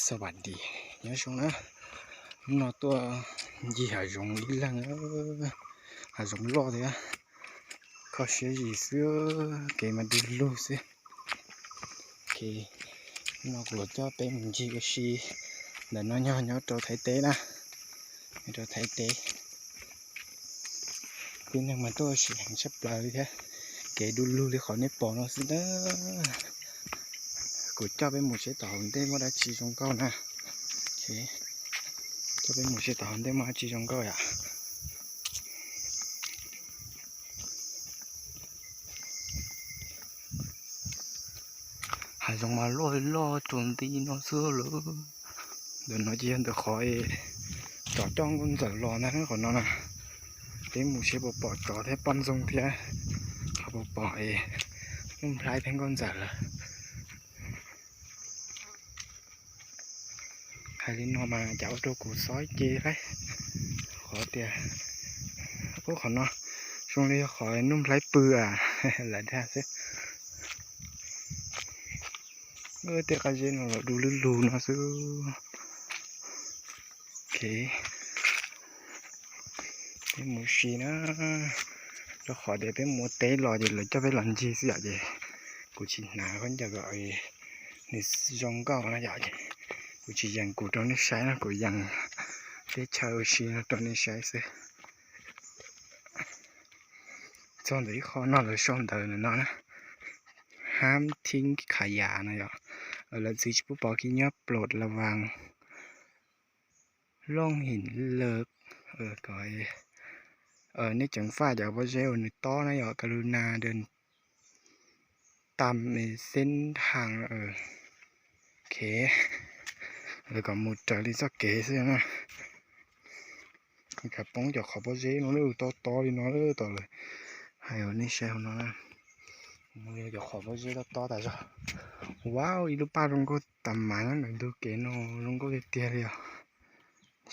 Xab vam dis nyob zoo na, hnub no tuaj ncig hav zoov ib leeg, hav zoov loj thiab, kho siab zim xwb, kev mas du lug xwb. Hnub no kuv los coj peb mus ncig ua si, ntawm no yog nyob rau Thaib teb na, nyob rau Thaib teb. Tib neeg mas tuaj ua si heev tshaj plaws li thiab, kev du lug li qhov nej pom no xwb na. Kuv coj peb mus seb tom hauv ntej muaj dab tsi zoo nkauj na. Coj peb mus seb tom hauv ntej muaj dab tsi zoo nkauj yom. Hav zoov mas loj loj tsuas nti no xwb lawm. Ntawm no ces yog ntawm qhov tsov coj nkauj ntxawm los ntag qhov no na. Peb mus seb puas pom tsov thiab poj ntxoog thiab, ho puas pom es Nuj Nplhaib thiab nkauj ntxawm lawm. Hais li no mas cas ua rau kuv xob ib ce thiab, qhov tias, ub, qhov no zoo li yog qhov Nuj Nplhaib pw lawm ntag xwb. Tej qab zeb no los du lug lug no xwb. Peb mus si na, rau qhov tias peb mus ua teb los ces lawv coj peb los ncig xwb yom, ces kuv tsis hnav khaub ncaws kom nws zoo nkauj na yom, ces kuv tsis yees kuv rau nej saib no, kuv yees teb chaws ua si no rau nej saib xwb. Txog ntawm ib qho no lawv sau ntawv ntawm no na, hab thib kha yas no yom, lawv txwv tsis pub pov khi nyob plot la vas looj him lawv, kom nej ceev faj cov pob zeb uas nws tob na yom, ka lu na de tam xeb haas, lawv kom mus raws li txoj kev xwb na. Kav poob cov qhov pob zeb no lawm, tob tob li no lawm, tom lawv hais nej saib hauv no na, mus yog cov qhov pob zeb tob tob tas zog. Wow, ib lub paj zoo nkauj tas mas nyob ntawm ntug kev no, zoo nkauj tiag tiag li os.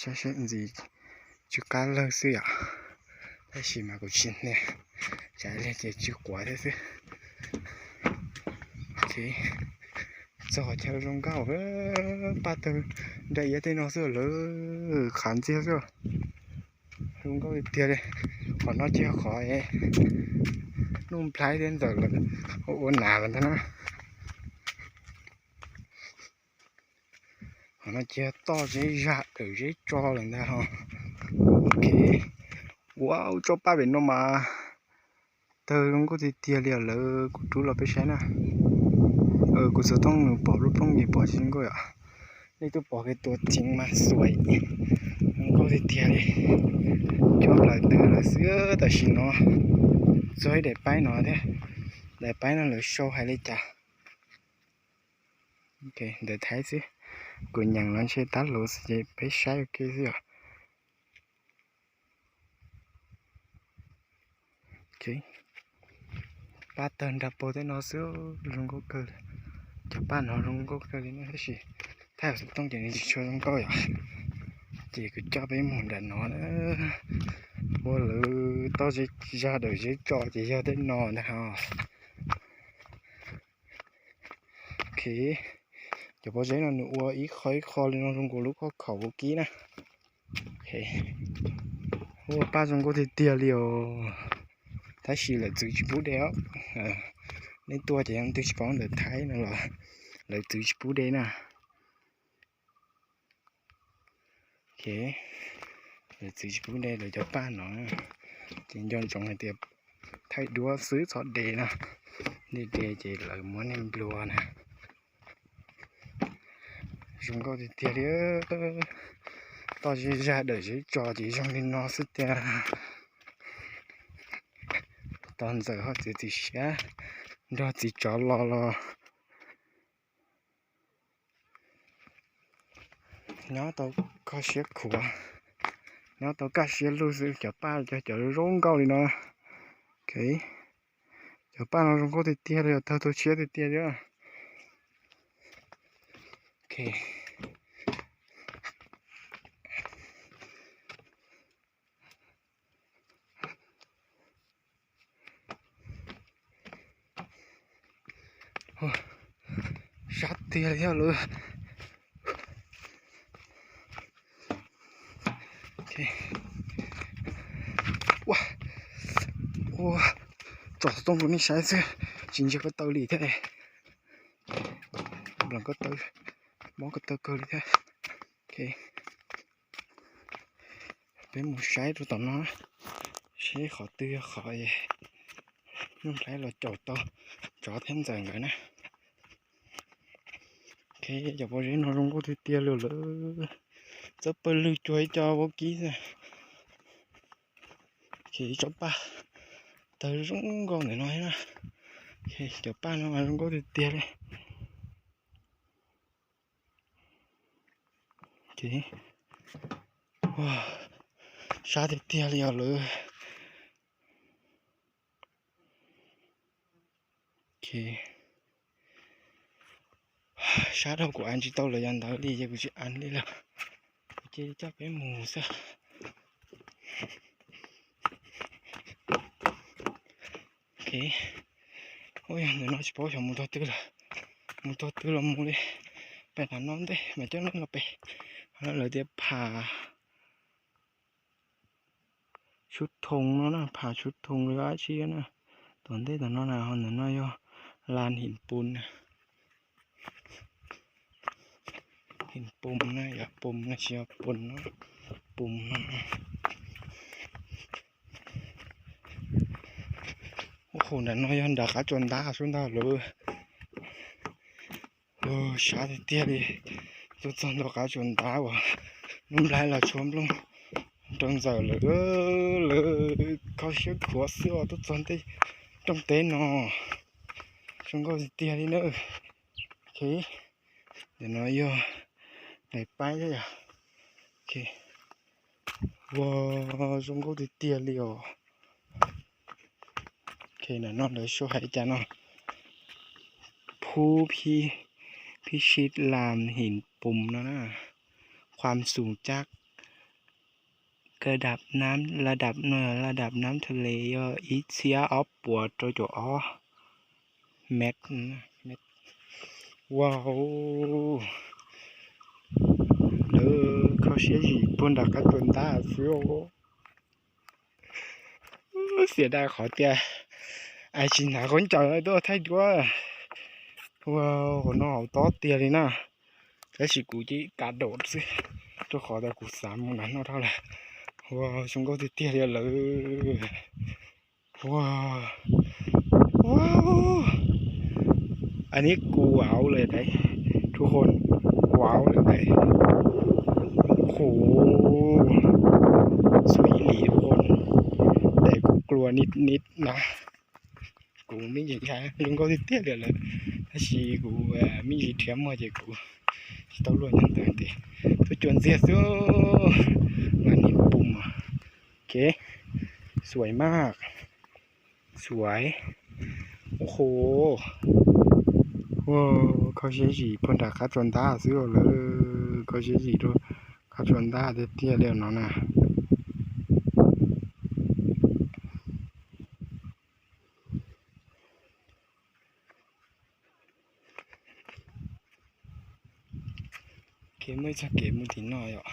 Saib seb ntxiv tsw qab lawg xwb yom, tab sis mas kuv tsis hnia, tsam ib pliag ces tsw quav thiab xwb. Txog qhov chaw zoo nkauj, paj tawg nra iav tej no xwb lawm, qhav ntxiag xwb. Zoo nkauj tiag tiag li. Qhov no ces yog qhov Nuj Nplhaib thiab Ntxawm lawv ua nas lawm ntag na. Qhov no ces yog toj zeb zag dawm zeb tso lawm ntag ho. Ok. Ua tsob paj pem no mas tawg zoo nkauj tiag tiag li os lawv, kuv rub los peb saib na. Kuv xov tooj nws pom lub plooj ces pom tsis zoo nkauj yom. Nej twb pom kiag tua ceev mas xuaim, zoo nkauj tiag tiag li. Cov plaws twg lawm xwb tam sim no. Txog ib daim paib no thiab, daim paib no lawv sau hais li cas? Ntawv Thaib xwb, kuv nyeem los ntshe tab luv xwb ces peb saib ua ke xwb yom. Paj tawg nrag pag tej no xwb, zoo nkauj kawg li. Cov paj no zoo nkauj kawg li na, tab sis thaij xov tooj ces nws tsis tshua zoo nkauj yom. Ces kuv coj peb mus nram no na, ua lawv toj zeb zag dawm zeb tso ces yog tej no ntag ho. Ok, cov pob zeb no nws ua ib qho ib qho li no zoo nkaus lub khob khaum ua kib na. Ua paj zoo nkauj tiag tiag li os. Tab sis lawv txwv tsis pub de os. Nej tuaj ces leej twg tsis paub ntawv Thaib no los lawv txwv tsis pub de na. Ok, lawv txwv tsis pub de lawv cov paj no, ces nco ntsoov hais tias thaij duab xwb txhob de na, nej de ces lawv muab nej nplua na. Zoo nkauj tiag tiag li, toj zeb zag dawm zeb tso ces zoo li no xwb tiag. Tos Ntxawm ho txiav txim siab nrog txiv tsov los los. Nyob tau kho siab khuav, nyob tau kaj siab lug xwb, cov paj cov zoo nkauj li no. Ok, cov paj no zoo nkauj tiag tiag li, tawg tau tshiab tiag tiag li. Ok. Sab tiag li thiab lawm. Ua, ua, tsom txooj rau nej saib xwb, tsis ntsia ko taw li thiab. Nplees ko taw, mob ko taw kawg li thiab. Peb mus saib rau tom no, saib qhov twg yog qhov Nuj Nplhaib los caum tau tsov thiab ntxawm nkawd na. Cov pob zeb no zoo nkauj tiag tiag li lawm. Txawj pawg lwg cuag ib co vaub kib xwb. Ib tsob paj tawg zoo nkauj ntawm no thiab na. Cov paj no mas zoo nkauj tiag tiag li. Sab tiag tiag li os lawm. Sab dhau kuv an tsis tau lawm yav ntawd li ces kuv tsis an li lawm. Kuv cia li coj peb mus xwb. Ua yog ntawm no tsis paub xyov mus tog twg lawm. Mus tog twg los mus li. Pem nram no ntej mas coj nej los pem. Lawv tias pham Tshuv Thoo no na, pham Tshuv Thoo li dab tsi na. Tom ntej tom no na, ho ntawm no yog Las Him Pum na. Him Pum na, yog Pum na tsis yog Pum no, Pum no. Ua nram no yog nram qab tsuas ntab xwb ntag lawm. Sab tiag tiag li, tuaj txog ntua qab tsuas ntab uas Nuj Nplhaib los tshuab nplooj rau ntxawm lawm. Lawv kho siab khuav xwb os, tuaj txog ntej rooj teb no. Zoo nkauj tiag tiag li na. Ntawm no yog daim paib thiab yom. Ua zoo nkauj tiag tiag li os. Ntawm no lawv suav hais cas no, phub phib, phib sib lam him pum no na, kham xum cab, ระดับน้ำ ระดับน้ำทะเล yog ib txhiab ob puas rau caum ob met. Wow, lawv kho siab zim puag nram qab tsuas ntab xwb. Xiam dai qhov tias ais tsis hnav khaub ncaws tuaj thaij duab. Ua, qhov no hauv tob tiag li na. Tab sis kuv cia li kav daum xwb, rau qhov tias kuv xav mus nram no dhau lawm. Ua, zoo nkauj tiag tiag li lawm. Ua, ua, อันนี้กูว้าวเลยนะ ทุกคน ว้าวเลยนะ โห สวยอีหลีทุกคน แต่กูกลัวนิดๆนะ Kuv me ntsis ntshai, zoo nkauj tiag tiag li lawm, tab sis kuv me ntsis nrhiav muag ces kuv tsis tau luag nyob ntawd ces tuaj cuag ntxiag xwb. Las Him Pum, ok, xuaim maj, xuaim, ua, kho siab zim puag nram qab tsuas ntab xwb lawm, kho siab zim rau qab tsuas ntab tiag tiag li no na. Muaj ib txoj kev mus tim no yom,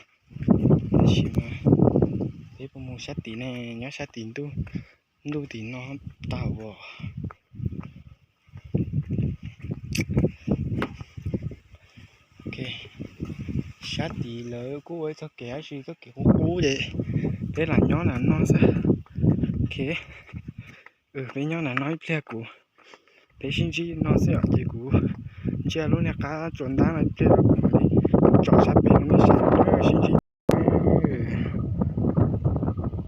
tab sis mas peb puas mus sab tid ne, nyob sab tid ntuj tim no tau as. Sab tid lawv kuj ua ib txoj kev tab sis txoj kev qub qub ces peb lam nyob nram no xwb. Ok, peb nyob nram no ib pliag kuv, peb sib ntsib no xwb os, ces kuv ntsia lub niag qab tsuas ntab no ib pliag kuv mam li tsom sab pem rau nej saib, sib ntsib.